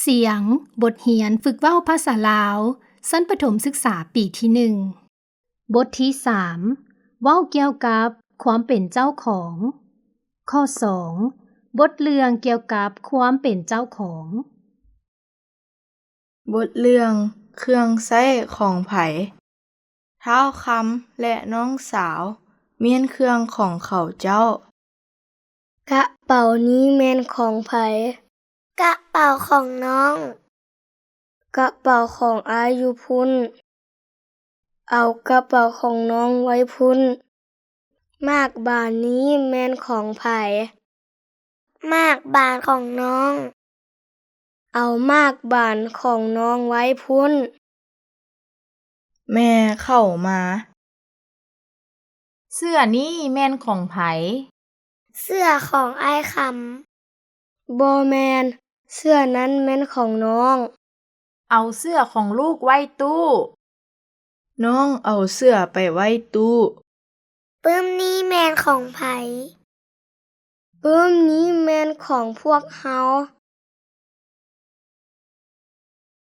ສຽງ ບົດຮຽນຝຶກເວົ້າພາສາລາວ ຊັ້ນປະຖົມສຶກສາປີທີໜຶ່ງ. ບົດທີສາມ ເວົ້າກ່ຽວກັບຄວາມເປັນເຈົ້າຂອງ. ຂໍ້ສອງ ບົດເລື່ອງກ່ຽວກັບຄວາມເປັນເຈົ້າຂອງ. ບົດເລື່ອງ ເຄື່ອງໃຊ້ຂອງໃຜ? ທ້າວຄຳ ແລະ ນ້ອງສາວ ມ້ຽນເຄື່ອງຂອງເຂົາເຈົ້າ. ກະເປົານີ້ແມ່ນຂອງໃຜ? ກະເປົາຂອງນ້ອງ. ກະເປົາຂອງອ້າຍຢູ່ພຸ້ນ. ເອົາກະເປົາຂອງນ້ອງໄວ້ພຸ້ນ. ໝາກບານນີ້ແມ່ນຂອງໃຜ? ໝາກບານຂອງນ້ອງ. ເອົາໝາກບານຂອງນ້ອງໄວ້ພຸ້ນ. ແມ່ເຂົ້າມາ. ເສື້ອນີ້ແມ່ນຂອງໃຜ? ເສື້ອຂອງອ້າຍຄຳ. ບໍ່ແມ່ນ, ເສື້ອນັ້ນແມ່ນຂອງນ້ອງ. ເອົາເສື້ອຂອງລູກໄວ້ຕູ້. ນ້ອງເອົາເສື້ອໄປໄວ້ຕູ້. ປຶ້ມນີ້ແມ່ນຂອງໃຜ? ປຶ້ມນີ້ແມ່ນຂອງພວກເຮົາ.